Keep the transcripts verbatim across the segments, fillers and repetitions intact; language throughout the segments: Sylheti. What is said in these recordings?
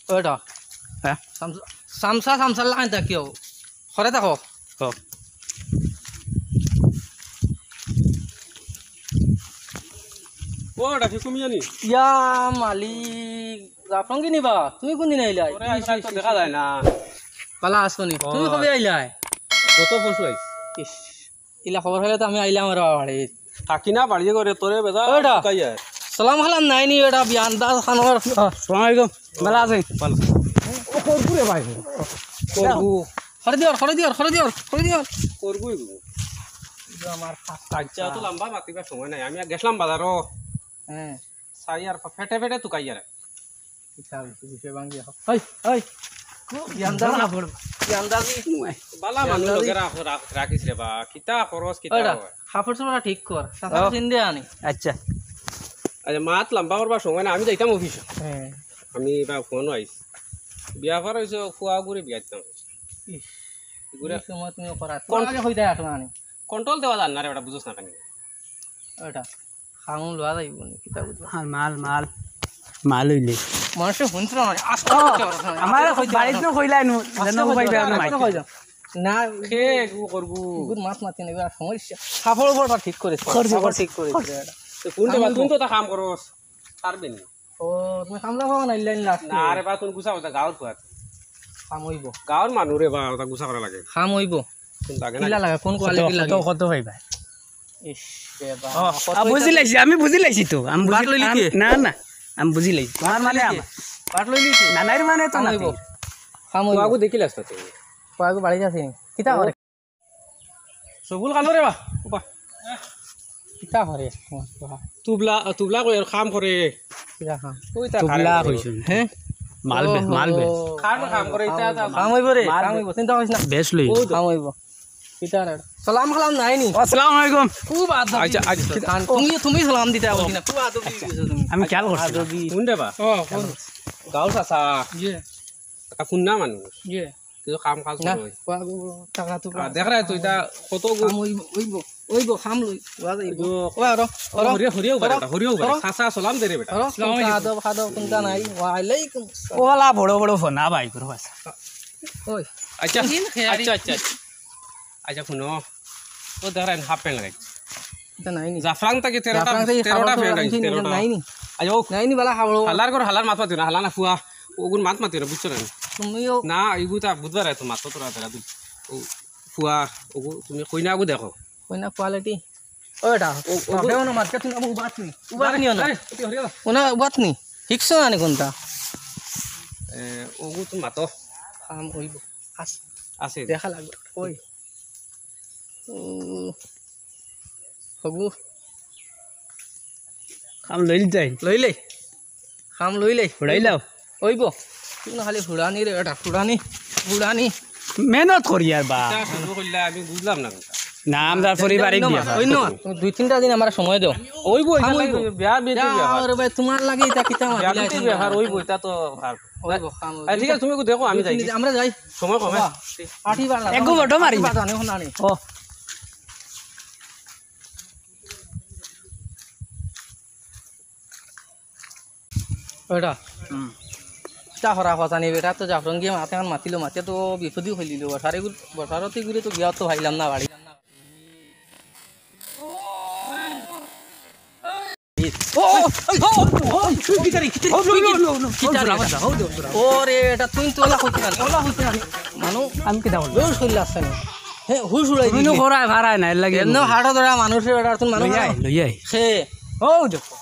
ওটা। হ্যাঁ? সামসা, সামসা, সামসার লাইন থাকিও। ঘরে থাকো। ও। ওটা কি কুমিয়া নি? ইয়া মালিক, জাফলং কি নিবা? তুমি কোন দিন আইলায়? ওরে, আজকাল তো দেখা যায় না। ভালা আছো নি? ও। তুমি কবে আইলায়? গত পরশু আইছি। ইস, ইলা খবর অইলে তো আমি আইলাম আর বাড়ি। থাকি না বাড়ি করে তোরে বেজা ওটা। কাইয়া। সালাম কালাম নাই নি, ওটা বিয়ান দাস খানোর। আসসালামু আলাইকুম। ভালা আছেন? ভালা। ও করবু রে ভাই। করবু। করে দিও, করে দিও, করে দিও, করে দিও। করবু এগু। এই যে আমার আচ্ছা, তো লম্বা মাতিবার সময় নাই। আমি আর গেছিলাম বাজারো। হ্যাঁ। চাই আর ফেটে ফেটে তুকাই আর। কিতা হইছে, বিষয় ভাঙ্গি এখন। ওই, ওই। ইয়ান্দাজি। ইয়ান্দাজি। বালা মানুষ ইয়ান্দাজি। লগে রাখ-, রাখ-, রাখিস রে বা। কিতা খরচ, কিতা ওইটা, হয়? কাপড় চোপড় ঠিক কর। চাচা ও। চিন দে আনি। আচ্ছা। আচ্ছা, মাত লম্বা করবার সময় না, আমি যাইতাম অফিসে। হ্যাঁ। আমি বা ফোন আইস। বিয়া করা হইছে, ফুয়া ঘুরে বিয়া দিতাম। ইস, ঘুরে এই সময় তুমি করা। কোন আগে হইতে আসো না আনি। কন্ট্রোল দেওয়া যায় না রে, ওটা বুঝোস না কেন? ওটা। খামু লওয়া যাইব নি, কিতা বুঝবা? আর মাল, মাল, মাল হইলে। মানুষে হুনছিল না, আস্তে ও, আস্তে কথা শোনো। আমার আস্তে কথা বাড়িত শোনো। না কইলাই নু, আস্তে যেন কথা উপায় শোনো, বেয়ার আস্তে নাই। কথা শোনো। না, কে গু করবু? গুড মাছ মাতি নেবে, আর সমস্যা। কাপড় উপর ঠিক করে, করছে, কাপড় করছে, ঠিক করে করছে। দিলে এটা। তো কোনটা বা, আমি তুই তো তা কাম করস, পারবে নি। ও, তুমি কামলা পাও না, ইল্লাইন লাস্ট। না রে বা, তুই গুছা কথা গাঁওর ফুয়াত। কাম হইব। গাঁওর মানু রে বা, ওটা গুছা করা লাগে। কাম হইব। কোন লাগে না? কিলা লাগে? কোন কত, কোয়ালিটি লাগে? কত, কত পাইবা? ইস, রে বা, ও, কত আ, বুঝি এটা লাইছি, আমি বুঝি লাইছি তো। আমি বুঝি, বাট লইলি আমি, কি? না, না, আমি বুঝি লাইছি। তোমার মানে লইলি কি? আমার। বাট লইলি কি? নানাইর মানে তো কাম নাতি। হইব। কাম হইব। তো আগু দেখিলাস তো তুই। তো আগু বাড়ি যাসি। কিতা ও। করে? সবুল কালো রে বা। ওবা। কিতা করে? তুবলা, তুবলা কই আর কাম করে। কিতা কাম? ওই তা তুবলা কাম করে। কইছুন। হ্যাঁ? মাল বে-, ওহো। মাল বে। কার কাম করে এটা তা কাম হইব রে, মাল কাম বে-, হইব। চিন্তা করিস না। বেশ লই। ওই তো। কাম হইব। কিতা রে? সালাম কালাম নাই নি? আসসালামু আলাইকুম। খুব আদব আচ্ছা, দিছো। আচ্ছা। কান, তুমি, তুমি সালাম দিতে আও না। খুব আদব দিছো তুমি। আমি খেয়াল করছি না। আদবি। কোন রে বা? ও, কোন? গাউল চাচা। জি। তা কোন না মানুষ? জি। তুই তো কাম কাজ না, করো। ওয়া গো, টাকা তো আ, দেখ রে, তুই তা কত গো- কাম হইব, হইব, হইব, কাম লই, ওয়া যাইব। গো- ওয়া, রো, রো, হরিয়া, হরিয়া উবারে রো, এটা, হরিয়া উবারে। রো। চাচা, সালাম দে রে বেটা। রো, আসসালামু কোনটা আলাইকুম। আদব, আদব, কোনটা নাই। ওয়ালাইকুম আসসালাম। ওলা বড় বড় ফোন, না ভাই, করো ভাই। ওই। আচ্ছা, আচ্ছা, আচ্ছা, আচ্ছা। আচ্ছা, শুনো। ও দেখ রে, হাফ প্যান্ট লাগাই। এটা নাই নি? জাফরান থাকি তেরোটা, জাফরান থাকি তেরোটা খাবার প্যান্ট তো আনছি, তেরোটা। নাই নি? আচ্ছা, ও। নাই নি, বালা খাবার। হালার কর, হালার মাত মাতিও না, হালা না ফুয়া। ওগুন মাত মাতিও না, বুঝছো না? তুমিও না, এগু তা বুঝবার তো মাত তোরা তারা তুই। ও ফুয়া, ওগু তুমি কইনা ওগু দেখো। কইনা কোয়ালিটি। ও এটা। ও, ও, তবে ওনো মাত, তুমি আবু উবাত নি। উবাত নি ওনো। আরে, ওটি হরিয়া। ওনা উবাত নি। হিকছো না নি কোনটা? এ, ওগু তুমি মাতো। কাম হইব। আস। আছে। দেখা লাগবে। ওই। ও। হগু। কাম লইল তাই। লইলে। কাম লইলে। হুড়াই লাও। ওইব। তুই না খালি হুড়ানি রে, এটা হুড়ানি, হুড়ানি। মেহনত করি আর বা। এটা শুরু করলে আমি বুঝলাম না কথা। না, আমরা পারিবারিক অন্য বিয়া। মাত, অন্য মাত। তুমি দুই তিনটা দিন আমার সময় দাও। ওইব, কাম এটা ওইব। লাগে বিয়া, বিয়া, বিয়া, বিয়া। আরে ভাই, তোমার লাগে এটা কিতা মাত? বিয়া, বিয়া, বিয়া, ওইব, এটা তো আর ওইব, কাম ওইব। আচ্ছা, ঠিক আছে, তুমি একটু দেখো, আমি যাই। আমরা যাই। সময় কমে। বাবা, আটি বার না। একগু বটো মারি। আটি বার না, এখন আনি। ও। ওটা। হুম। ইতা করা কথা নি বেটা, তো জাফরন গিয়া মাতে এখন মাতিলো, মাতে তো বিপদই হইলিল। বসারে গুর-, বসারতে গুরে তো গিয়া তো পাইলাম না বাড়ি। ও, ও, ও, ও, ও, কিতারে, কিতারে, ও, লো, লো, লো, লো, কিতারে? ও, লো, লো, লো। ওরে, এটা তুই তো ওলা কইতে পারলি। ওলা কইতে পারলি। মানু, আমি কিতা বলবো? বেহুশ হইলে আসছে না। হে, হুশ উড়াই তুমি দিছে। নো ঘোড়ায় ভাড়ায় না, এর লাগে এমন নো। হাড়ো ধরা মানুষের বেটা, তুমি মানু লই আয়, মারো। লই আয়। খে। ও দেখো।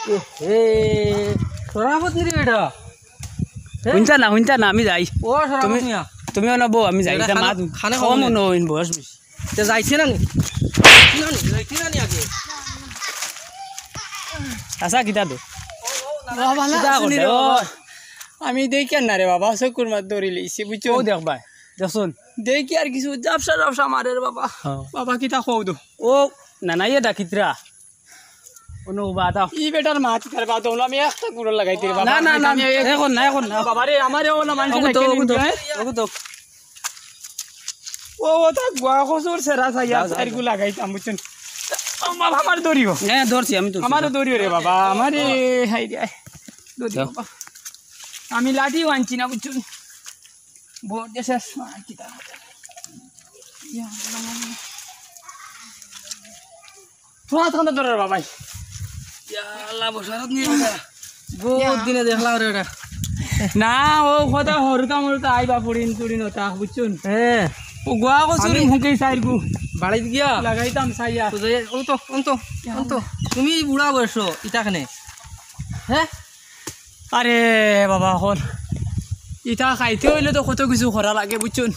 এ হে, তোরা আপদ নি রে বেটা? হে? হুনছা না, হুনছা না, আমি যাই। ও, সরা তুমি, আপদ মিয়া। তুমি অনো বও, আমি যাই। এটা এটা খানে, মাত খানে কম খাবো না। অনো হইন, বয়স বেশি। তে যাইছে না নি? যাইছে না নি? যাইছে না নি আগে? আচ্ছা, কিতা তো? ও, ও, না, না। বাবা, না, কিতা শুনি করতে? রে ও। বাবা। আমি দেখি আর না রে বাবা, চকুর মাত ধরি লইছি, বুঝছো? ও দেখ ভাই, দেখছুন। দেখি আর কিছু ঝাপসা ঝাপসা মারে রে বাবা। হ্যাঁ। বাবা, কিতা কও তো? ও, না, না, ইয়ে ডাকিতরা। অনু বাদা। ই বেটার মাত কার বাদ হলো, আমি একটা গুলো লাগাইতে রে বাবা। না, না, না, আমি এখন না, এখন না। বাবা রে, আমারে ও না মানুষ ওগু তো, দেখে ওগু তো, নিয়ে, হ্যাঁ? ওগু তো। ও, ও তা গুয়া খসুর সেরা চাইয়া যাও, যাও, চাইর গু যাও। লাগাইতাম, বুঝছেন? ও বাবা, আমার দড়িও। হ্যাঁ, ধরছি আমি তো। আমারও দড়িও রে বাবা, আমারে হাই রে। দড়িও বাবা। আমি লাঠিও আনছি না, বুঝছো? বড় যে শেষ মার কি তার। ইয়া আল্লাহ। তোমার তখন তো ধরে বাবাই। ইয়া আল্লাহ, বসারত নিয়ে এটা। বহুত দিনে দেখলাম রে এটা। না, ও কথা হরকা মরকা আইবা পুড়িন টুড়িন ওটা, বুঝছুন? হ্যাঁ। ও গোয়া কো চুরি আমি মুখে সাইরগু। বাড়িত গিয়া লাগাইতাম সাইয়া। তো যাই, ও তো, ও তো, ও তো। তুমি বুড়া বয়স, ইটা কেনে? হ্যাঁ? আরে বাবা, অখন ইটা খাইতে অইলে তো কত কিছু করা লাগে, বুঝছুন?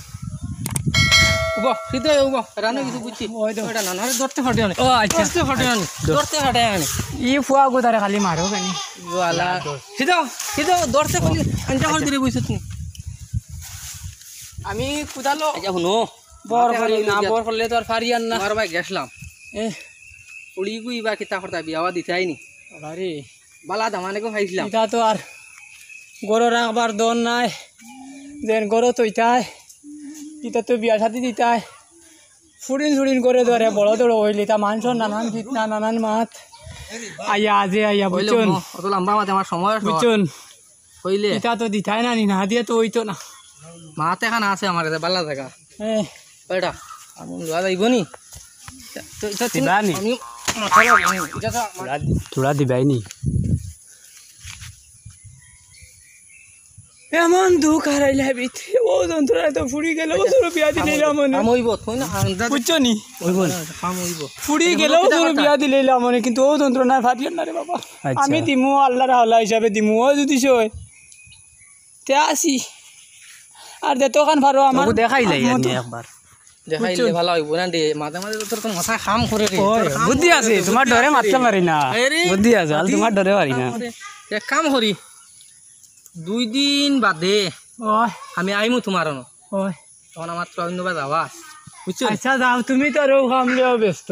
উবা, সিধা উবা, রানো কিছু বুঝছি। ওই তো। ওটা না, না, আরে ধরতে ফাটে আনে। ও, আচ্ছা। ধরতে ফাটে আনে। ধর। ধরতে ফাটে আনে। ই ফুয়া গো তারে খালি মারো কেনে? ওয়ালা। সিধা, সিধা, ধরতে খালি, আনটা করে দিলে বুঝছত নি। আমি কুদালো। আচ্ছা, হুনো। বর মাতে করি খালি না, যা। বর করলে তো আর পারি আর না। আমার ভাই গেছলাম। এ। উড়ি গুই বা কিতা করতা বিয়াওয়া দিতাই নি। আরে। বালা দামানে গো পাইছিলাম। ইটা তো আর গরু রাখবার দন নাই, যেন গরু তৈতায়, ইটা তো বিয়া শাদি দিতায়, ফুড়িন ফুড়িন করে ধরে বড় ধড়ো অইলে, তা মানষর নানান ফিতনা, নানান মাত, আইয়া আজে আইয়া, বুঝছুন? অত লম্বা মাতে আমার সময় আছে। বুঝছুন? অইলে। ইটা তো দিতায় না নি, না দিয়া তো অইতো না। মাতে খান আছে আমার কাছে, বালা জাগা। হ্যাঁ। ওইটা, আমি লওয়া যাইব নি? তো, তো তুমি, দিবা নি? আমি মাথা লাগাই নি। এটা তো আমার তোরা, তোরা দিবাই নি? এমন দুখ হারাইলে ভিতরে, ও যন্ত্রণায় তো ফুড়ি গেল, ও তোর বিয়া দিলাইলাম মনে। কাম অইব, তুই না আন্দাজ বুঝছো নি? অইব না। কাম অইব। ফুড়ি গেল, ও তোর বিয়া দিলাইলাম মনে, কিন্তু ও যন্ত্রণায় ফাটিও না রে বাবা। আচ্ছা। আমি দিমু, আল্লাহর হাওলা হিসাবে দিমু, ও যদি সয়। তে আসি। আর দে তো কান ফারো আমার। ওগু দেখাইলাই আর মতো। নি একবার। দেখাইলে বুঝছো? ভালা অইব না রে, মাঝে মাঝে তো তোর তো মাথায় কাম করে রে। ওই, তোর কাম বুদ্ধি করে আছে, রে, তোমার বুদ্ধি ডরে আছে মাততে রে। পারি না। এই রে, বুদ্ধি আছে, আর বুদ্ধি। তোমার ডরে পারি না। এক কাম করি, দুই দিন বাদে ওই। আমি আইমু তোমার অনো। ওই। তখন আমার তো অন্য বাদ আওয়াজ। বুঝছো? আচ্ছা, যাও, তুমি তো আরো কাম লিও ব্যস্ত।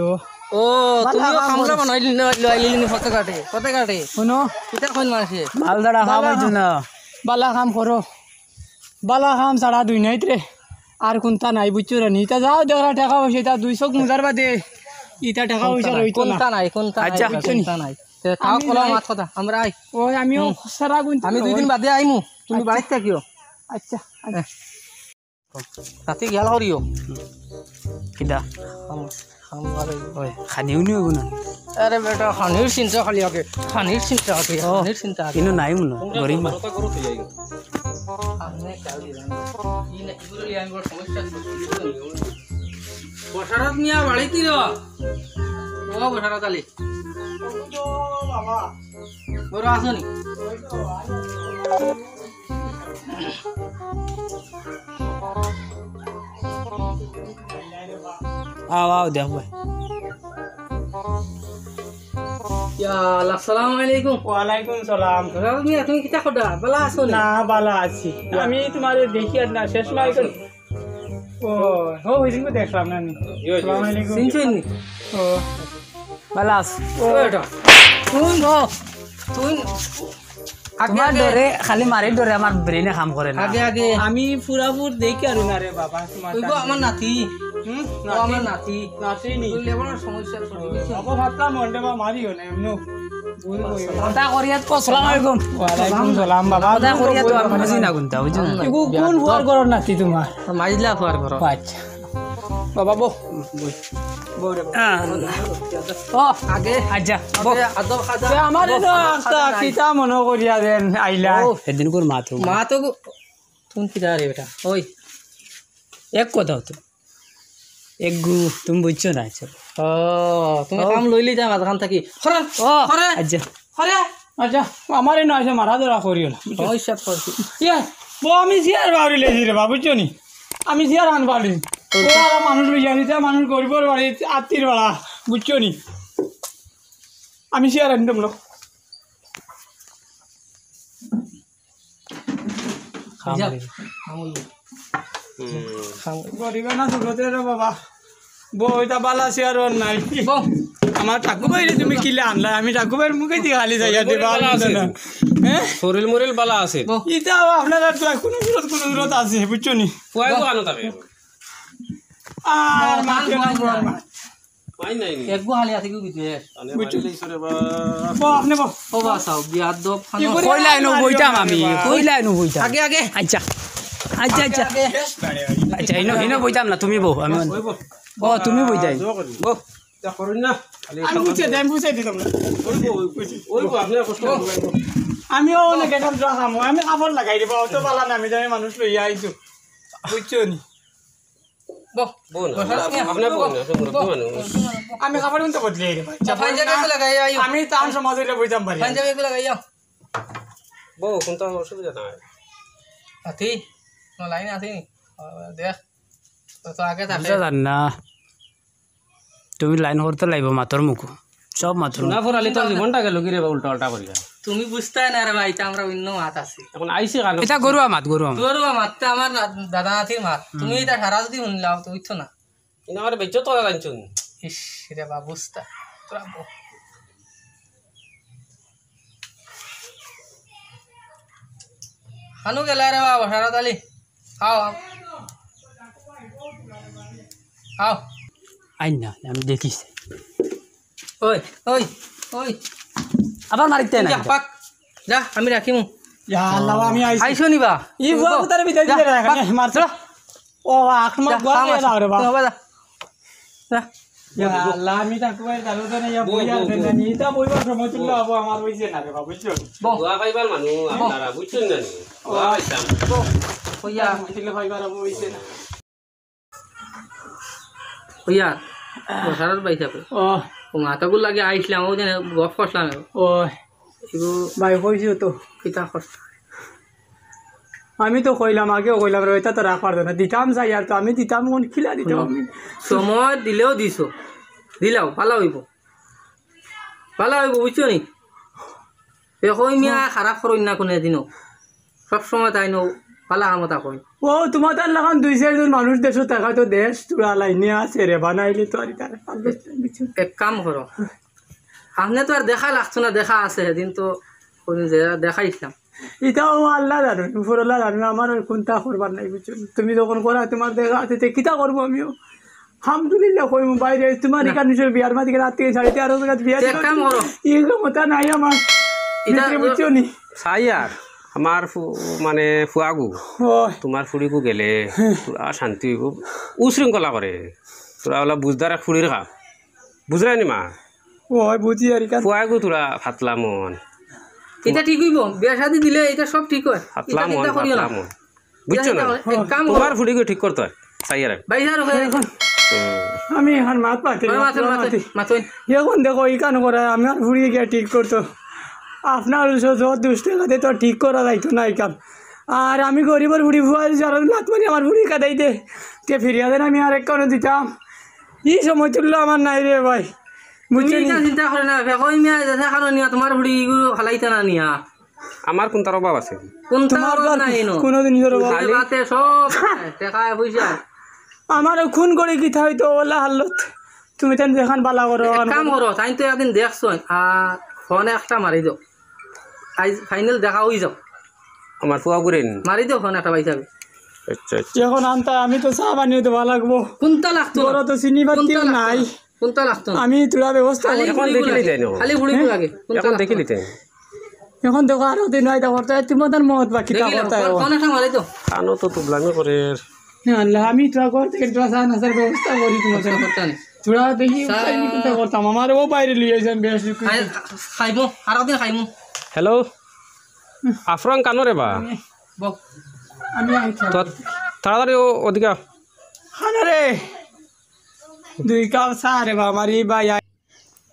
ও, বালা তুমিও কাম কামলা করো। বানাইলি না, লইলি নি ফটো কাটে, ফটো কাটে। শুনো। কিতা কইন মানষে? মাল দাড়া খাওয়া বালা পাইছো কাম। না। বালা কাম করো। বালা কাম ছাড়া দুনিয়াত রে। আর কুন্তা নাই, বুঝছো রে? ইতা যাও দেখরা টেকা পয়সা, ইতা দুই চোখ মুজার বাদে। ইতা টেকা পয়সা রইতো না। কুন্তা নাই, কুন্তা নাই, আচ্ছা। বুঝছো নি? কুন্তা নাই। তে তাও আমি কলা যাই। মাত কথা, আমরা আই। ওই আমিও হুম। সারা গুনতে আমি দুই দিন বাদে আইমু, তুমি আচ্ছা। বাড়িত থাকিও। আচ্ছা, আচ্ছা। হ্যাঁ। রাতি গেল করিও। কিতা? খাম, খাম ভালো। ওই, খানি উনি হইব না। আরে বেটা, খানির চিন্তা খালি আগে। খানির চিন্তা আগে, ও, খানির চিন্তা আগে। ইনো নাই মনে, গরিব মানুষ। সামনে কাল দিলাম। ই না, ইগুলো লিয়ে আমি বড় সমস্যা করছি। বসারত মিয়া বাড়িত নি রে? ও বসারত আলী। বাবা। বড় আছো নি? আও, আও, দেখ ভাই। ইয়া, আসসালামু আলাইকুম। ওয়ালাইকুম সালাম। দাদা, তুমি, তুমি কিতা করো? ভালা আছো নি? না, ভালা আছি। আমি তোমারে দেখি আর না, শেষ মাস করে। ও, ও, ওই দিন দেখলাম না নি। ইয়ো, ইয়ো। আসসালামু আলাইকুম। চিনছো নি? ও। ভালা আছো? ও, এটা। তুই গো, তুই আগে, তোমার আগে। ডরে, খালি মারির ডরে আমার ব্রেইনে কাম করে না। আগে, আগে। আমি পুরাপুর দেখি আর না রে বাবা, তোমার তুই গো কাছে। আমার নাতি। হুম? ও আমার নাতি। নাতি নি? তুই লেবার সমস্যা শুরু হইছে। বাবা, ভাবতাম মন্ডে বা মারিও না, এমনি ভুল হয়ে গেল। কথা করিয়া তো, আসসালামু আলাইকুম। ওয়ালাইকুম সালাম, বাবা। কথা করিয়া তো, আর মনে হয় না গুনতা, বুঝছো না? এগু কোন ফুয়ার ঘরর নাতি তোমার? মাইজলা ফুয়ার ঘর। আচ্ছা। বাবা, বউ। বউ রে, বউ। আহ। ও, আগে। আচ্ছা, বউ। আগে আদব খাজা। এ, আমার বউ, এটা আদব একটা খাজা নাই। কিতা মনে করিয়া দেন, আইলা। ও। এদিন কর মা তো। মা তো গো-, তুমি কিতা রে বেটা? ওই। এক কথা তো। এক গু, তুমি বুঝছো না, আচ্ছা। ও, তুমি ও। কাম লইলি যা মাঝখান থাকি। হরে, ও, হরে। আচ্ছা। হরে। আচ্ছা, আমারে না এসে মারা ধরা করিও না, বুঝছো? ওই সব করছি। ইয়ে, ও আমি চেয়ার বাউরি লেছি রে বাবা, বুঝছো নি? আমি চেয়ার আন বাউরি। ও আর মানুষ লইয়া নিতে, মানুষ গরিবর বাড়ি, আত্মীর বাড়া, বুঝছো নি? আমি চেয়ার আনতাম না। খাম যা, হইল। খাম হইল। হুম। খাম হইল। গরিবে না দুর্গতে রে বাবা। বউ, এটা বালা আছে আর ওর নাই। বউ। আমার ঠাকুর ভাই রে, তুমি কিলা আনলা? আমি ঠাকুর ভাইর মুখে দিয়ে খালি যাই, শরীর মরিল বালা আছে। না। হ্যাঁ? শরীর মরিল বালা আছে। বউ। এটাও আপনারা তো কোনো জরুরত, কোনো জরুরত আছে, বুঝছো নি? পুয়াই তো আনো তাকে। আর ও, মাছ কান নাই, পুয়াই বড় নাই। মাছ। মাই নাই নি? একগু খালি আছে কি বিদেশ? আনে বুঝছো? মারি লাইছো রে বা। ও, আপনি বল। ও বা, চাও, বিয়ার দপ খানো। কি করে কইলাই নু মারি বইতাম আপনি আমি, রে বা? কইলাই নু বইতাম। আগে, আগে। আচ্ছা। আচ্ছা, আচ্ছা। আগে। আচ্ছা, ইনো, ইনো বইতাম না, তুমি বউ, আমি ওই বউ। ও, তুমি বইতাই। জোর করি। বউ। তা করুন না। খালি আমি বুঝে দেন, বুঝে দিলাম না। ওই বউ, ওই বউ, ওই বউ, আপনি আর কষ্ট করবেন না। আমিও অনেক এখন চা খামু। আমি কাপড় লাগাই দিব, অত বালা না, আমি জানি মানুষ লইয়া আইছো। বুঝছো নি? বউ, বউ না, বউ, আপনি বউ না, আপনি মুরব্বী মানুষ। আমি কাপড় কিন্তু বদলে রে ভাই। পাঞ্জাবি একটু লাগাই আইও। আমি তান সমাজ হইলে বুঝতাম পারি। পাঞ্জাবি একটু লাগাই আও। বউ, কোনটা অসুবিধা নাই। আতি, লাইন আছে নি? দেখ, তো, তো আগে থাকে। বুঝা যার না। তুমি লাইন করতে লাইব মাতর মুখো। সব মাতর মুখো। না, ফুরালি তোর জীবনটা গেল কি রে বা উল্টা পাল্টা করিয়া? তুমি বুঝতায় না রে ভাই, ইতা আমরা অন্য মাত আছে। এখন আইছে কানো? ইতা গরুয়া মাত, গরুয়া মাত। গরুয়া মাত, তা আমার না-, দাদা নাতির মাত। তুমি ইতা সারা যদি শুনলাও, তো বুঝছো না। ইনো আমার বেজ্জত করা জানছুন। ইস, রে বা, বুঝতা। তোরা ব-, খানো গেলা রে বা, বসারত আলী। আও, আও। আও। আইন না, আমি দেখিস। ওই, ওই, ওই। আবার মারিতে না যা, এটা। পাক। যা, আমি রাখিমু। ইয়া আল্লাহ, আমি আইছি। আইছো নি বা? ই বুয়া কোথারে বিদায় দিলে রাখ, আমি মারছো। চলো। ও, আখ মার যা, গুয়া খাও, খেয়ে যাও রে বা। তুমি বাবা যা। যা। ইয়া আল্লাহ, আমি তাকে ভাই দাঁড়ো তো না, ইয়া বউ, বই আর বউ, ফেলে বউ। নি। ইতা বইবার সময় তুললে হবো, আমার হইছে না রে বা, বুঝছো? বউ। দোয়া পাইবার মানুষ আপনারা, বুঝছেন না নি? ও। দোয়া পাইতাম। বউ। ওইয়া। দিলে পাইবার হবো, হইছে না। ওইয়া, বসারত ভাই সাহেব। ও। ও মাতাগুর লাগি আইছলাম, ও যেন গফ করছলাম। ও। এগু ভাই কইছো তো। কিতা কষ্ট। আমি তো কইলাম, আগেও কইলাম রে, ইতা তো রাখবার না। দিতাম চাই আর তো, আমি দিতাম কোন কিলা দিতাম আমি? সময় দিলেও দিছো। দিলাও, ভালা অইবো। ভালা অইবো, বুঝছো নি? এ কই মিয়া খারাপ করইন না কোনো দিনও। সব সময় তাইন ভালা কামতা কইন। ও, তোমার তার লাখান দুই চাইরজন মানুষ দেশো থাকা তো দেশ চুড়া লাইনে আছে রে, বানাইলে তো আর তার এক কাম করো। আপনে তো আর দেখা লাগতো না, দেখা আছে, সেদিন তো কোনদিন যে দেখাইছিলাম। ইতাও আল্লাহ জানো, উপরওয়ালা জানো, আমার আর কোনটা করবার নাই, বুঝছো? তুমি যখন করা তোমার দেখা আছে, তে কিতা করবো আমিও? আলহামদুলিল্লাহ কইমু বাইরে, তোমার না। এখান নিজের বিয়ার মাঝে রাত থেকে সাড়ে তেরো টাকা বিয়ার এক কাম করো। এই ক্ষমতা নাই আমার। ইটা ভিতরে বুঝছো নি? সাইয়ার, আমার ফু-, মানে ফুয়াগু, ও। তোমার ফুড়িগু গেলে, হ্যাঁ। তোরা শান্তি হইব। উশৃঙ্খলা করে। তোরা ওলা বুঝদার এক ফুড়ির খা। বুঝরায় নি মা? ও, হয় বুঝি আর ইখান। ফুয়াগু তোরা ফাতলা মন। ইটা ঠিক হইব। বিয়া শাদি দিলে ইটা সব ঠিক হয়। ফাতলা ইটা মন, চিন্তা করিও না। ফাতলা মন। বুঝছো না? এক কাম করো। তোমার ফুড়িগু ঠিক করতে হয়। সাইয়ার। ভাই, স্যার, ওখানে হুম। আমি এখন মাত পাতি, মাথা, মাথা, মাথা, মাথা। মাথা। এখন দেখো, ইখান করে আমার ফুড়ি গিয়া ঠিক করতো। আপনার যত দুষ্ট কাজে তো ঠিক করা যাইতো না ইখান। আর আমি গরিবর ফুড়ি ফুয়া যারা লাত মারি আমার ফুড়ি কাদাই দে। তে ফিরিয়া দেন আমি আর এক কানো দিতাম। ই সময় তুললো আমার নাই রে ভাই। তুমি বুঝছো নি? ইটা চিন্তা করে না, বেকই মিয়া যেটা কারণ নিয়া তোমার ফুড়ি ইগু হালাইতা না নিয়া। আমার কোনটার অভাব আছে? কোনটা তোমার অভাব তো আর নাই এনো। কোনোদিন নিজের অভাব খালি বাতে সব টেকা পয়সা। আমার খুন করে কি থাই তো ওলা হালত। তুমি তান দেখান বালা করো, এক কাম করো, তাই তো একদিন দেখছো, আর ফোনে একটা মারি দাও। আজ ফাইনাল দেখা হই যাও। আমার ফুয়া ঘুরে নি। মারি দাও ফোন একটা পাইছাবে। আচ্ছা, আচ্ছা। এখন আনতা আমি তো চা বানিয়ে দেওয়া লাগবো। কোনটা লাগতো না? ঘরে তো চিনি বাতিও কোনটা লাগতো নাই। না? কোনটা লাগতো না? আমি তোরা ব্যবস্থা খালি করি। এখন ফুড়িগুলো দেখিলি লাগে। তাই না? খালি ফুড়িগুলো লাগে। কোনটা এখন লাগতো দেখিলি না? তাই? এখন দেখো আরো দিন হয়, দেখো তো তোমাদের মত বাকি তা দেখিলাম, কথা কোন, কোন একটা মারি দাও। কানো তো তুবলামি করে। না, আল্লাহ, আমি তোরা ঘর থেকে তোরা চা নাস্তার ব্যবস্থা করি তোমাদের। ব্যবস্থা করতে নেই। তোরা দেখি চা উপায় নি কোনটা করতাম। আমার ও বাইরে লইয়া যান বেশ। খাই-, খাইমু, আরো দিন খাইমু। হ্যালো, আফরান কানো রে বা? বল। আমি আইছি। তো তাড়াতাড়ি ও-, ওদিকে আ। খানা রে। দুই কাপ চা রে বা, আমার এই ভাই আই-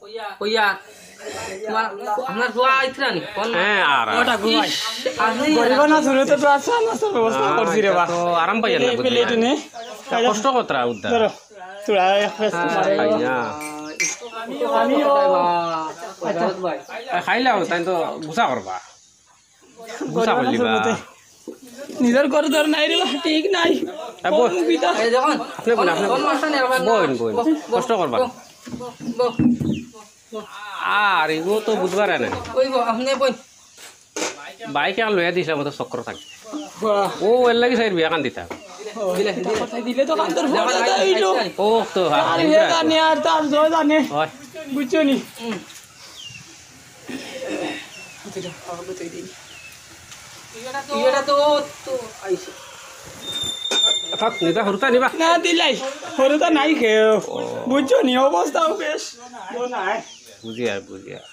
কইয়া, কইয়া, তোমার, আপনার ফুয়া আইতরা নি? কোন হ্যাঁ, আর, আর। ওটা ঘুমাই। ইস, আপনি গরিব না, শুরু তো তো আছে, আমার তো ব্যবস্থা হ্যাঁ, করছি রে এটা বা। তো আরাম পাইয়া না, প্লেট, বুঝলি প্লেট না? নে। কষ্ট করতরা উদ্ধার। ধরো, তোরা এক ফেস আহ, মারে। খাই না। আমি, আমি, ও, আচ্ছা। এ, খাইলাও, তাই তো গুছা করবা। গুছা করলি বা। নিজের ঘর ধর নাই রে বা, ঠিক নাই। এ, বই। কোন বিধা? এই দেখুন, আপনি বইন, আপনি কোন বইন। মাস্টার নেই, আপনার বইন, বইন। বো, বো, কষ্ট করবা। বো, বো, বো, বো। আর এগো তো বুঝবার না। ওই গো, আপনি বইন। বাইক আর লইয়া দিছে, আমাদের চক্র থাকে। বাহ। ও, এর লাগি সাইড বিয়া কান দিতা। দিলে, দিলে। কথা দিলে তো কান্তর ফোন অইলো। ও তো, হ্যাঁ, আর হে জানে আর তার জয় জানে। হয়। বুঝছো নি? এটা তো, তো আইছে। থাক, নিবা, হুরুতা নিবা। না দিলাই, হুরুতা নাই কেউ। বুঝছো নি? অবস্থাও বেশ ভালো নাই। বুঝিয়ার, বুঝিয়ার।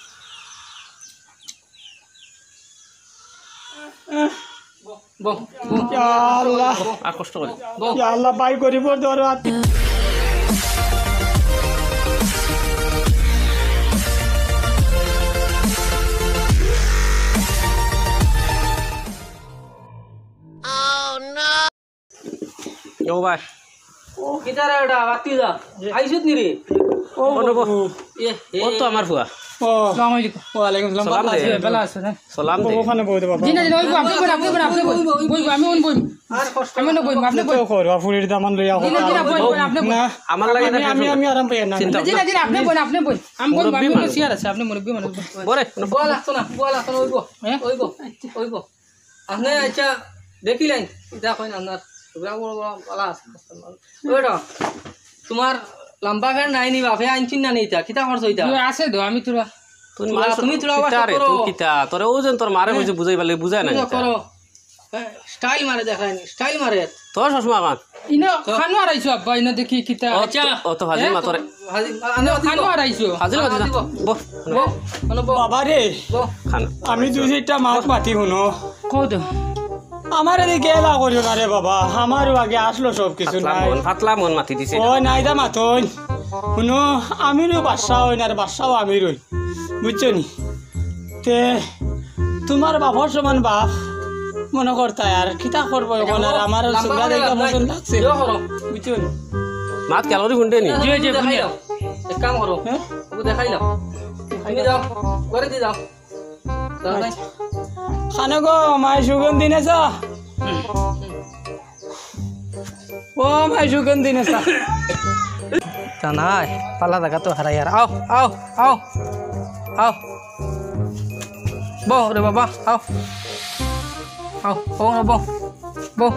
বউ, বউ, ইয়া আল্লাহ। আর কষ্ট করি। বউ। ইয়া আল্লাহ, ভাই গরিবর দরদ। ও ভাই। কিতা রে ওটা, বাতি যা। আইছত নি রে? ও, এ, এ। ও তো আমার ফুয়া। ও। আসসালামু আলাইকুম। ওয়ালাইকুম আসসালাম। সালাম দে। ভালা আছো না? সালাম দে। ওখানে বই দে বাবা। জি না, জি না, ওই বই, আপনে বই, আপনে বই, আপনে বই। বই, বই, আমি ওন বই। আর কষ্ট আমি না বই, আপনে বই। তো করো, ফুরির দামান লইয়া জি না, জি না, বই, বই, আপনে বই। না। আমার লাগে আমি, না, আমি, আমি আরাম পাই না। চিন্তা জি না, জি না, আপনে বই, আপনে বই। আমি বই, মুরব্বি আমি মানুষ। চেয়ার আছে, আপনে মুরব্বি মানুষ। বই। বরে, বই, লাগতো না, বই, লাগতো না, ওই বই। হ্যাঁ? ওই বই, ওই বই। আপনে আচ্ছা, দেখিলাইন, ইটা কইন আপনার, ওগুলা বড় বড় বালা আছে। ওইটা, তোমার লম্বা ফের নাই নি বাপে, আনছিন না নি ইটা, কিতা করছো ইটা? ইয়ে আছে তো, আমি তোরা তুমি তোরা, মারছো, তুমি তোরা কিতা আওয়াজ রে, করো। তুমি কিতা? তোরে ও যেন তোর মারে হ্যাঁ। কইছে বুঝাইবার লাগি, বুঝায় না তুমি ইটা। করো। হ্যাঁ, style মারে দেখায়নি, style মারে। তোর চশমা কান। ইনো তো। খানো হারাইছো আব্বা, ইনো দেখি কিতা। ও তো, আচ্ছা। ও তো হাজির হ্যাঁ? মা তোরে। হাজির, আ-, আনো, ইনো আনো, খানো আনো। হারাইছো। হাজির মা আনো, দিতা। আনো। বহ, বহ, বহ। বহ, বলো, বহ। বাবা রে। বহ। খান। আমি দুই চাইরটা মাত মাতি হুনো। কও তো। আমার এদিকে এলা করিও না রে বাবা, আমারও আগে আসলো সব কিছু পাতলা নাই। মন, পাতলা মন মাতি দিছে। ও নাই দা মাতইন। হুনো, আমিরও বাদশা অইন আর বাদশাও আমির অইন। বুঝছো নি? তে তোমার বাপর সমান বাপ মনে করতায় আর কিতা করবো এখন আর আমার লাম্বা সুগা করে দেখা লাম্বা। পছন্দ লাগছে। ইয়ে করো। বুঝছো নি? মাত খেয়াল করি হুনতে নি। জি, জি, দেখাই হুনি। দাও। এক কাম করো। হ্যাঁ? ওকে দেখাই দাও। তুমি যাও। করে দিয়ে যাও। যাও, যাই। আচ্ছা। খানো গো, মাই সুগন্ধি নেছা? ও মাই সুগন্ধি নেছা? তা নাই, পালা জাগা তো হারাই আর। আও, আও, আও, আও। বও রে বাবা, আও। আও, বও না, বও। বও।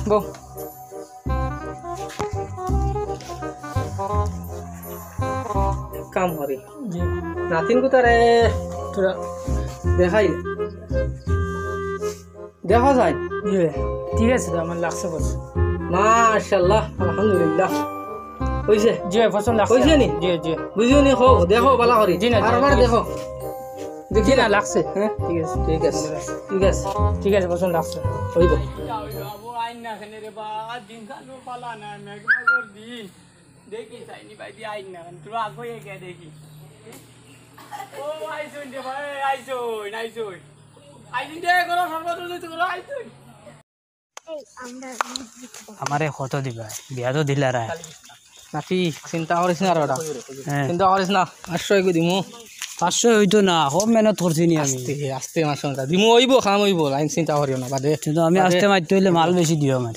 বও। কাম করি। জি। নাতিন কুতারে তোরা দেখাই। দেখা যায়। জি, ঠিক আছে তো, আমার লাগছে পছন্দ। মাশাআল্লাহ, আলহামদুলিল্লাহ। হইছে? জি, পছন্দ লাগছে। হইছে নি? জি, জি। বুঝিও নি, কও, দেখো, বালা করি। জি না, জি, আরবার জি। দেখো। দেখি জি না, না। লাগছে। হ্যাঁ? ঠিক আছে। ঠিক আছে। ঠিক আছে। ঠিক আছে, পছন্দ লাগছে। হইব। আইন না কেন রে বা, দিন কালো পালা না, মেঘ নগর দিন। দেখি, চাইনি ভাই, দিয়ে আইন না কেন, তোরা আগে গিয়ে দেখি। ও, আইছইন রে ভাই, আইছইন, আইছইন। আইছইন রে, করো, সর্বত্র করো, আইছইন। আমারে কত দিবা? বিয়া তো দিলা রায়। নাতি, চিন্তা করিস না রে ওটা। হ্যাঁ। চিন্তা করিস না, পাঁচশো এগু দিমু। পাঁচশো হইতো না, খুব মেহনত করছি নি আমি। আস্তে, আস্তে মাসুম দা। দিমু অইবো, কাম অইবো, লাইন চিন্তা করিও না, বাদে। কিন্তু আমি বাদে। আস্তে মারতে হইলে মাল বেশি দিও আমার।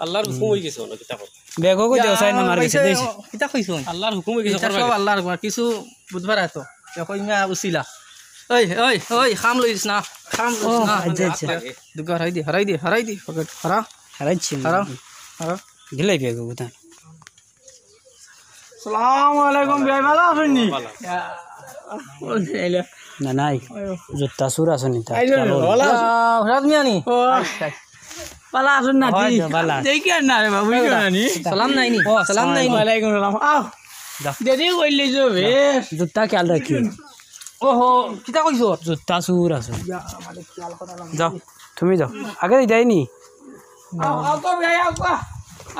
আল্লাহর হুকুম হয়ে গেছে, ওনা কিতা কর। বেগও কই দেও, চাই না, আমার গেছে, দেইছে। কিতা কইছো? আল্লাহর হুকুম হয়ে গেছে, ইটা করবা সব গেছে। আল্লাহর হুকুম, আর কিছু বুঝবার আছে। দেখো, ইমা উছিলা। ওই, ওই, ওই, খাম লইস না, খাম লইস ও, না। আচ্ছা, আচ্ছা। দুগা হরাই দি, হরাই দি, হরাই দি, পকেট, হরা। হারাইছি আমি। হরা, হরা। দিলাই বেগও কোথায়? সালামু আলাইকুম, ভাই, ভালা আছইন নি? না, নাই। জুতা চুর আছে নি তার? আইজো, খেয়াল করি। ভালা আছো? আহ, ফিরাজ মিয়া নি? ও, আচ্ছা। ভালা আছইন না? হয় জি। তো, ভালা আছি। দেখি আর না রে বাবু, এই না নি? সালাম নাই নি? ও, সালাম নাই নি? ওয়ালাইকুম সালাম। আও। যাও। দেরি করিলে যে বে। জুতা খেয়াল রাখি। ওহো, কিতা কইছো? জুতা চুর আছে। ইয়া, আমারে খেয়াল করা লাগবো। যাও, তুমি যাও। আগে দেয় নি? আও, আও তো ভাই, আও, আও।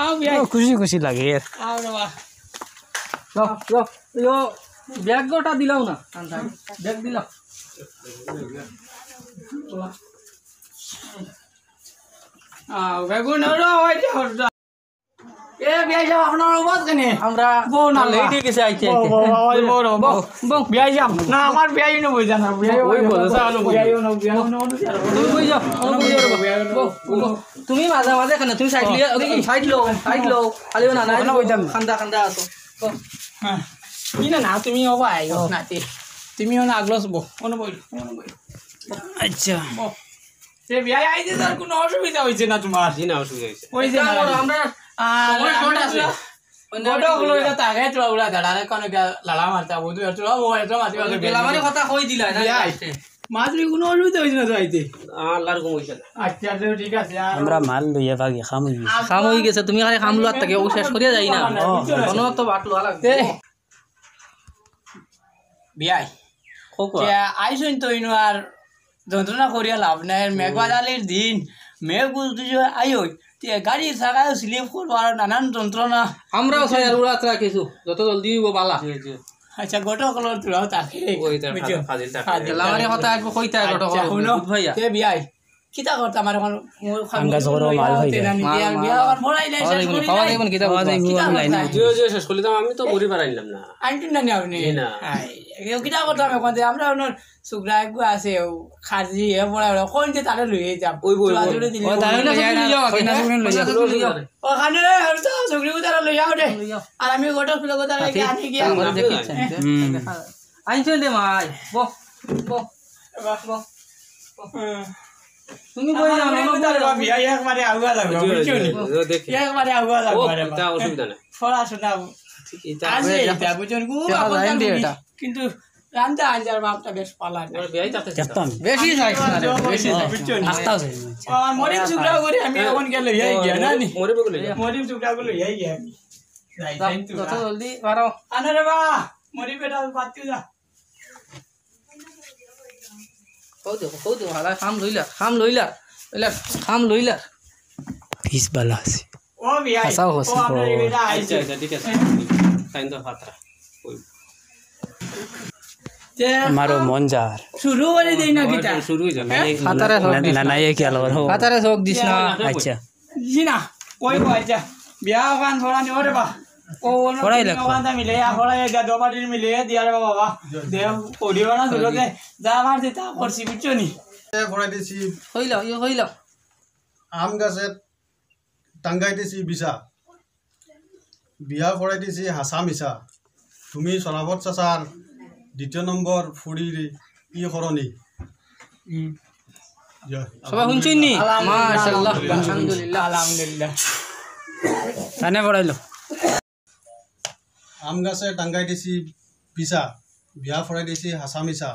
আও ভাই। ও, খুশি খুশি লাগে এর। আও রে বাবা। যাও, যাও। ইয়ো, ব্যাগ গোটা দিলাও না। ব্যাগ দিলাও। আও, বেগুন ওরা ওই যে হরদা। এ, বিয়াই সাব, আপনার অবস্থা কেনে? আমরা বউ না late অই গেছে আইতে বউ, আইতে। বউ, বউ, বউ, বউ। বউ, বউ। বিয়াই সাব, না, আমার বিয়াই না বই জানা, বিয়াই ওই বলে, চলো, বই। বিয়াই না, বিয়াই না, বিয়াই না। তুমি বই যাও, তুমি বই যাও রে বাবা। বউ, বউ। তুমি মাঝে মাঝে কেনে? তুমি side লিয়ে, ওদিকে side লও, side লও। খালিও না, না, ওখানে বইতাম না। খান্দা, খান্দা আছো। বউ। হ্যাঁ। কি না, না, তুমি ও ভাই, ও নাতি। তুমি ও না আগলস বউ, ওনো বই, ওনো বই। আচ্ছা। বউ। তে বিয়াই আইতে তার কোনো অসুবিধা হইছে না তোমার? জি না, অসুবিধা হইছে। হইছে না? আমরা আর সময় short আছে। আমরা গোটা হলো এটা তাকে তো ওরা দাঁড়ালে কোনো গিয়া লালা মারতা, ও তো একটু, ও একটু মাতি মাতি বেলামারি কথা কই দিলা না বিয়াই। Last-এ। মাত্র কোনো অসুবিধা হইছে না তো আইতে? আল্লাহর হুকুম হইছে না। আচ্ছা, আচ্ছা, ঠিক আছে। আর আমরা মাল লইয়া ভাগি, কাম হই গেছে। কাম হই গেছে, তুমি খালি কাম লওয়ার থাকি, ও শেষ করিয়া যাই না। বুঝছো না? কোনো তো বাট লওয়া লাগবে। তে বিয়াই। খোকো। তে আইছইন তো ইনো আর যন্ত্রণা করিয়া লাভ নাই। মেঘ বাদালির দিন, মেঘ বুঝতে আইও, তে গাড়ি চাকায় slip করবো আর নানান যন্ত্রণা। আমরাও চাই আর উড়াত রাখিছো, যত জলদি হইব বালা। জি, জি। আচ্ছা, গোটা কলর তোরাও তাকে। ওই তো বুঝছো? ফাজিল থাকে। ফাজিল। লামারি কথা একবার কইতে হয়, গোটা আচ্ছা, কলর। হুনো, বুঝ ভাইয়া। তে বিয়াই, কিতা করতাম আর এখন? আম গাছ করো, মাল হই যায়। মাল, মাল। বিয়া আর পড়াই নাই, শেষ করি পাওয়া নাই। যাইবো নি, কিতা পাওয়া যাইবো, কিতা আমি লাইনে করতাম? জি, জি, শেষ করি দিতাম, আমি তো মুড়ি বানাইলাম না। আনটুন না নি আপনি? জি না। আই, এ কিতা করতাম এখন? যে আমরা ওনার সুগ্রা একগু আছে, ও খারজি, এ পড়া, ওরা কোন যে তারে লইয়ে যাব? ওই বই, ওই। চুয়াচুড়ি দিলে ও, তারে ওই লইয়া না, লইয়া, কইনা শুনে লইয়া। ওখানে রে, আমি তো সুগ্রি উতারা লইয়া ওঠে। লইয়া। আর আমি গোটা ফুলে গোটা রেখে আনি গিয়া। আমার দেখি চাই। হুম। আইছো দে মাই, বহ, বহ, বহ। তুমি বই যাও, আমার মনে হয় বিয়া একবারে আগুয়া যাবে, জি, বুঝছো জি, নি? জি, দেখি। একবারে আগুয়া যাবে, ও, আরে এটা বাবা। অসুবিধা নাই। পড়াশোনা ঠিক এটা আছে, এটা বুঝছো নি? ও, দেখা বাবা যায় জানি নি এটা। কিন্তু রান্দা আজ আর বাপটা বেশ পালা না। আমার বিয়াই তাতে দেখতাম। বেশি যাইস না রে, বেশি যাইস না। বুঝছো নি? আস্তাও যাইস না। ও, আমার মরিম শুকরা করে আমি এখন গেলে এই গিয়া, না নি? মরিম বলে যা। মরিম শুকরা করে এই গিয়া আমি। যাই, যাও, যাই তুই যত যা। জলদি পারো। আনো রে বা, মরিম বেটা, বাতি যা। কও দেখো, কও দেখো, হালা কাম লইলা, কাম লইলা, লইলা, কাম লইলা। পিস বালা আছে। ও বিয়াই, হাসাও হসে, ও আপনার ও। এটা আইছে। আচ্ছা, আচ্ছা, ঠিক আছে। তাই তো ফাতরা। ওই। যে আমারও মন যার। শুরু করে দেই না কিতা? শুরু হয়ে যাবে। হ্যাঁ? ফাতারে না, না, না, এ কি আলো? ফাতারে চোখ দিস না। আচ্ছা। জি না, ওই কয় যা। বিয়া ওখান ফড়া নিও রে বা। ও, ওখান ফড়াই লাগবো। ওখান মিলে, ইয়া ফড়া, ইয়া দোপাটির মিলে, দিয়া রে বাবা। দে, ওডিও না, দুটো দে। যা আমার যেটা করছি, বুঝছো নি? এ ফড়াই দিছি। হইল, ইয়ে হইল। আম গাছে টাঙ্গাই দিছি বিছা। বিয়া ফড়াই দিছি হাছা মিছা। তুমি সরাফত চাচার দ্বিতীয় নম্বর ফুড়ির ই করনি। হুম। জয়। সবাই শুনছইন নি? আলহামদুলিল্লাহ। মাশাআল্লাহ, আলহামদুলিল্লাহ। আলহামদুলিল্লাহ। কানে পড়াইলো। আম গাছে টাঙ্গাই দিছি বিছা, বিয়া ফড়াই দিছি হাছা মিছা।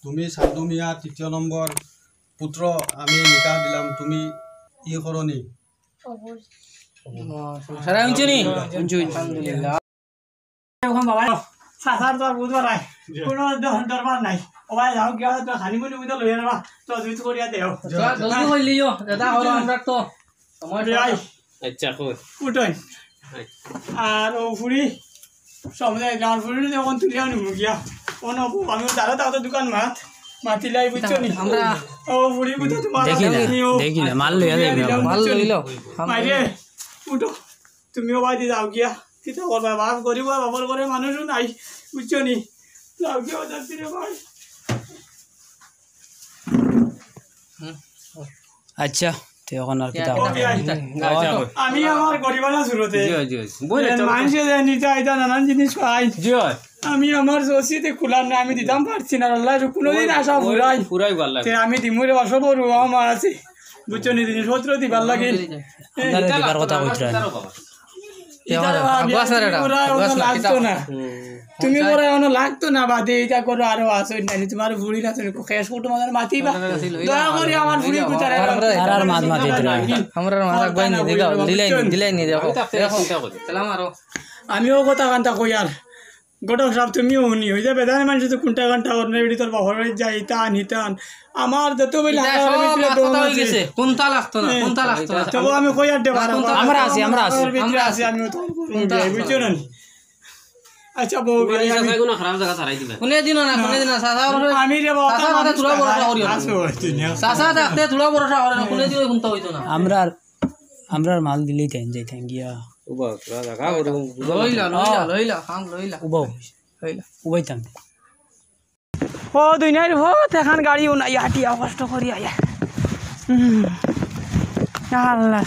তুমি চান্দু মিয়া তৃতীয় নম্বর পুত্র, আমি নিকাহ দিলাম, তুমি ই করনি। সারা শুনছো নি? শুনছি, আলহামদুলিল্লাহ। এখন বাবা, চাচার তো আর বুঝবো নাই, কোনো দ-, দরবার নাই। ও ভাই, যাও গিয়া, তো খালি মনে মনে লইয়া নেবা, তো দুই তো করিয়া দেও। জলদি করিলিও, দাদা, হলো আমরা তো সময় ভাই। আচ্ছা, কই? উঠোই। আচ্ছা। আর ও ফুড়ি, সব জায়গায় গান ফুড়ি যখন তুলিয়া নিব গিয়া, ও না, আমি তারা তাদের দোকান মাত, মাতিলাই, বুঝছো নি? আমরা ও ফুড়ি, বুঝছো, তোমার দেখি না, হাতে নিও। দেখি না, মাল লইয়া যাইবে। মাল লইলো। মাইরে, উঠো। তুমিও বাড়ি যাও গিয়া। কিতা করবা? বাপ গরিব, বাপর ঘরে মানুষও নাই, বুঝছো নি? যাও গিয়া, ওদের ফিরে ভাই। আচ্ছা, তে এখন আর কিতা? ও ভাই, হুম, আচ্ছা, আচ্ছা। আমি আমার গরিবানা সুরতে, জি, জি, জি। বলে এ, তো। মানুষে যে নিতে আইতা নানান জিনিস পাই। জি, হয়। আমি আমার রসিদে খোলার না, আমি দিতাম পারছি না, আল্লাহ, কোনোদিন ওই, আশা ওই ফুরাই। ফুরাই ভালা লাগে। তে আমি দিমুরে বাসা বড় আমার আছে, বুঝছো নি? জিনিসপত্র দিবার লাগে। আপনারা দিবার কথা কইতরা। ইতারে বাবা, আগুয়াস না রে, তুমি এটা, ওরা আগুয়াস ওরা না, লাগতো কিতা? না। হুম। তুমি ওরা ওনো লাগতো না, বাদে এটা করো, আরো আসো, নানি তোমার বুড়ি না, তুমি কেশ করতো, তোমাদের মাতিবা। দয়া করি আমার বুড়ি কুতারে আর আর মাত মাতি দিরা। আমরা আর মাত আগুয়াই নি, দিলাও, দিলাই নি, দিলাই নি, দেখো। আমি তো আপনার চিন্তা করি। তাহলে আমারও। আমিও কথা কান্তা কই আর। ঘটক সাব, তুমিও হুনি, ওই যে বেদানি মানুষ তো কুন্তা কান্তা করে না, এটি তোর বাপর বাড়ি যাই, তান হিতান। আমার যত বই ইটা লাগা সব ভিতরে মাথা দম হয়ে আছে। গেছে। কুন্তা লাগতো না, হ্যাঁ। কুন্তা লাগতো না। তবু আমি কই আর দেবার না, কুন্তা আমরা আছি, আমরা আছি। আমার ভিতরে আমরা আছি, আছি। আমি তো করবো আমরা বিয়ে, আছি। বুঝছো না নি? আচ্ছা, বউ তোমার বিয়ে এই আমি চাচা কোনো খারাপ জায়গা ছাড়াই দিবা। কোনে দিন না, কোনে দিন না, চাচা ওরে আমি রে বাবা, চাচা আমার থাকতে তোরা ভরসা করিও না। আছে ওই দিন। চাচা থাকতে তোরা ভরসা করে না, কোনে দিন কুন্তা হইতো না। আমরা, আমরা মাল দিলেই টাইম যাই, টাইম গিয়া। উবা, তোরা জায়গা ওরকম বুঝো না। লইলা, লইলা, লইলা, খাম লইলা। উবাও। লইলা। উবাইতাম। ও দুনিয়ার ও তেখান গাড়ি উনাই আটিয়া কষ্ট করি আয়া। হুম। আল্লাহ।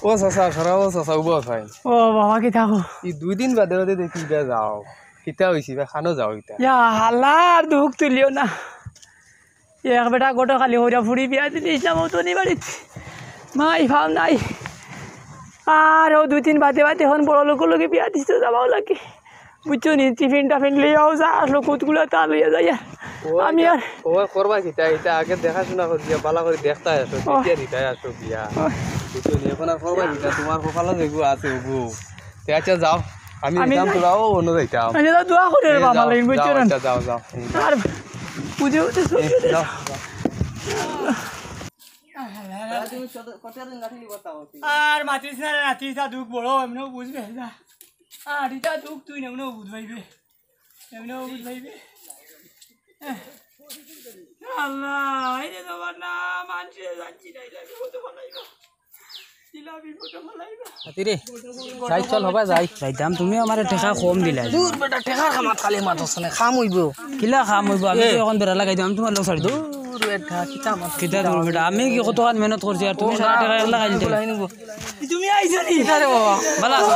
ও চাচা, খারাপ ও চাচা, উবা খাই। ও বাবা, কিতা কও? এই দুই দিন বাদে বাদে দেখি ইবা যাও। কিতা হইছে, ইবা খানো যাও ইতা। ইয়া আল্লাহ, আর দুখ তুলিও না। এক বেটা গটো খালি হইরা ফুড়ি বিয়া দিতে ইসলাম হতো নি বাড়িত। মাই ফাম নাই। আর ও দুই তিন বাদে বাদে এখন বড় লোকর লগে বিয়া দিতে যাওয়াও লাগে। বুঝছো নি? টিফিন টাফিন লইয়াও যা আসলো, কুতগুলা তা লইয়া যাই আর। ও আমি এটা, আর ও আর করবা কিতা? এটা আগে দেখাশোনা করি দিয়া, বালা করি দেখতায় আসো, ও। দেখিয়া দিতায় আসো বিয়া। ও। বুঝছো নি? এখন আর করবা কিতা? তোমার কপালো যেগু আছে, ওগু। তে আচ্ছা যাও, আমি আমি যাইতাম যাই। তোরা ও অন্য যাইতাম। আচ্ছা, যাও, দোয়া করে রে এ, বাবা, যাও, লাইন বুঝছো যাও, না? আচ্ছা, যাও, যাও। আর বুঝে বুঝে এ, যাও, যাও। আর মাতিস না রে, মাতিস না, দুঃখ বড়, এমনেও বুঝবে না। আর এটা দুঃখ তুই না, এমনেও বুঝ পাইবে। এমনেও বুঝ পাইবে। আল্লাহ, এই যে তোমার না, মানছে যাচ্ছি না, এটা আমি কত ভালো। আতিরে, যাই চল, হবা যাই। যাইতাম, তুমি আমারে টেকা কম দিলায়। দূর বেটা, টেকার কামাত খালি মাতছ না, কাম অইবো। কিলা কাম অইবো? আমি তো এ। এখন বেড়া লাগাই দিমু, আমি তোমার লগে ছাড়ি দিমু। দূর বেটা, কিতা মাত? কিতা দূর বেটা? আমি কি কতখান মেহনত করছি, আর তুমি ও সারা না, টেকা একলা খাইলে? তুমি আইছো নি? কিতা রে বাবা? বালা আছো?